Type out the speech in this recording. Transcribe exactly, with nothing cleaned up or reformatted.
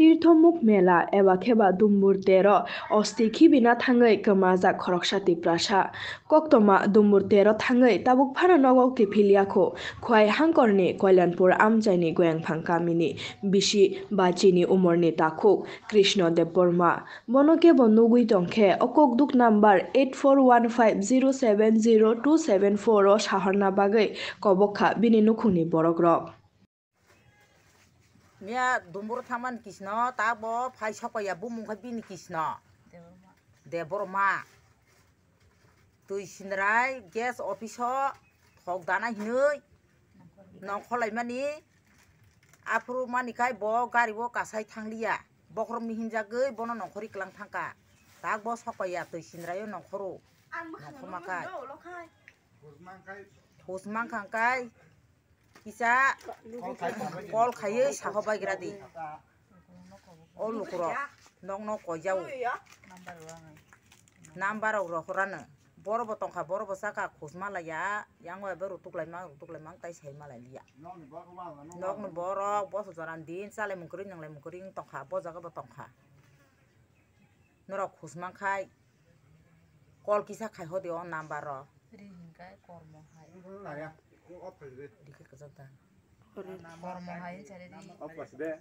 Tirthomuk Mela eba kheba Dumbur tero osti khibina thangwi kwmajak khoroksa Tiprasa. Koktoma Dumbur tero thangwi tabuk phano nogo kiphilya kho, Khwai Hangkorni Koilanpur amchaini Goyangphang kamini bisi ba chini umorni takhuk Krishna Debbarma. Bono kebo nugwi tongkhe o kokduk number eight four one five zero seven zero two seven four o sahorna bagwi kobok kha bini nukhungni borokrok. Miya Dumbur thangmani Krishna, ta bo phai sokpaiya bumung khe bini Krishna. Debbarma. Twi Sindrai gas office o thok dana hinwi nongkhorlaimani. Aphuru mani khai bo gari o kasai thangliya. Bokhorokni hinjagwi bono nongkhorwi kwlang thangkha. Tak bo sokpaiya Twi Sindrai o nongkhoro. Nongkhorma khai. Hus mangkha khai. Kisa call khaiwi saho baigra di. O lukurok nokno koijao. Number rok rohorano. Boro bo tongkha, boro bo saka khusma laiya. Yango ebe rutuk laima, rutuk laima tai sai malai liya. Nokni borok boso joran din chalai mungkri nwnglai mungkri tongkha, bo jaga bo tongkha. Norok khusma khai call kisa khai hodi o number o. Ri hinkai kormo hai. Ri khe kwchak da. Kormo hai hinchari ri.